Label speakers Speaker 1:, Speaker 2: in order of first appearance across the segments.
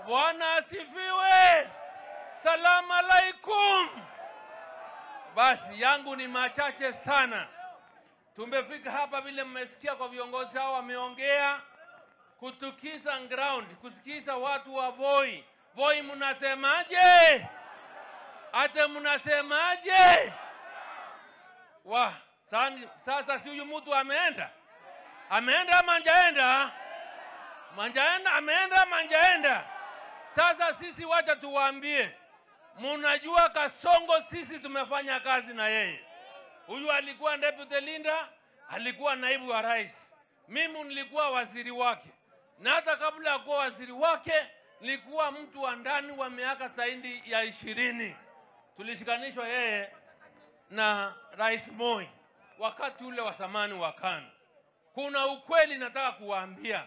Speaker 1: Bwana asifiwe. Salamu alaikum. Basi yangu ni machache sana. Tumefika hapa vile mmesikia kwa viongozi hao wameongea, kutukisa ground, kusikiza watu wa Voi. Voi mnasemaje? Ate mnasemaje? Wa, sasa si huyu mtu ameenda? Ameenda ama hajaenda? Manjaenda, ameenda ama hajaenda? Sasa sisi wacha tuwaambie, mnajua Kasongo sisi tumefanya kazi na yeye. Huyu alikuwa deputy leader, alikuwa naibu wa rais. Mimi nilikuwa waziri wake. Na hata kabla ya kuwa waziri wake, nilikuwa mtu wa ndani wa miaka zaidi ya 20. Tulishikanishwa yeye na Rais Moi wakati ule wa zamani wa KANU. Kuna ukweli nataka kuwaambia.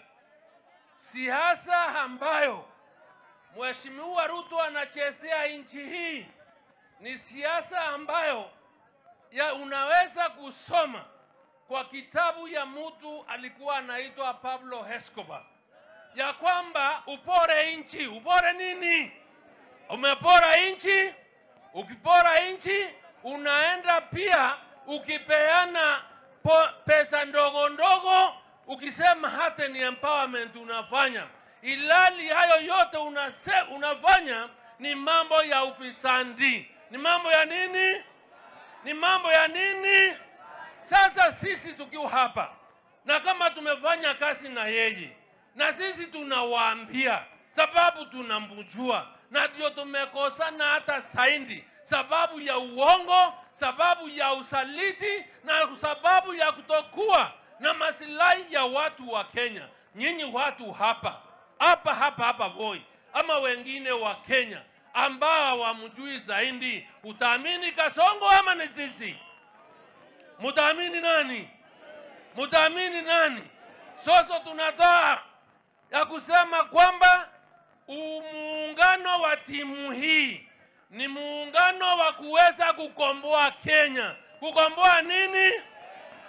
Speaker 1: Siasa ambayo Mheshimiwa Ruto anachezea nchi hii ni siasa ambayo ya unaweza kusoma kwa kitabu ya mtu alikuwa anaitwa Pablo Escobar, ya kwamba upore nchi. Upore nini? Umepora nchi. Ukipora nchi unaenda pia ukipeana pesa ndogo ndogo, ukisema hata ni empowerment unafanya, ilali hayo yote unafanya ni mambo ya ufisadi. Ni mambo ya nini? Ni mambo ya nini? Sasa sisi tukiwa hapa, na kama tumefanya kazi na yeye, na sisi tunawaambia sababu tunamjua, na ndio tumekosana hata zaidi sababu ya uongo, sababu ya usaliti, na sababu ya kutokuwa na maslahi ya watu wa Kenya. Nyinyi watu hapa hapa hapa hapa Voi ama wengine wa Kenya ambao hawamjui zaidi, utaamini Kasongo ama ni sisi? Mutaamini nani? Mutaamini nani? Sasa tunatoa ya kusema kwamba muungano wa timu hii ni muungano wa kuweza kukomboa Kenya. Kukomboa nini?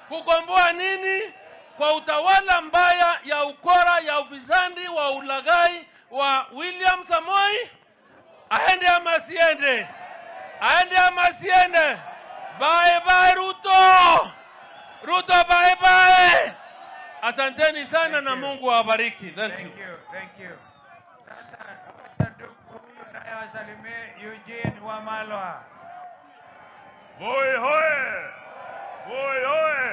Speaker 1: Kukomboa nini? Kwa utawala mbaya ya ukora, ya ufisadi, wa ulaghai wa William Samoei. Aende ama asiende? Aende ama asiende? Bye bye Ruto. Ruto bye bye. Asanteni sana na Mungu awabariki. Thank you.
Speaker 2: Thank you. Sasa ndugu huyu naye wasalimie Eugene Wamalwa.
Speaker 3: Voi hoye! Voi hoye!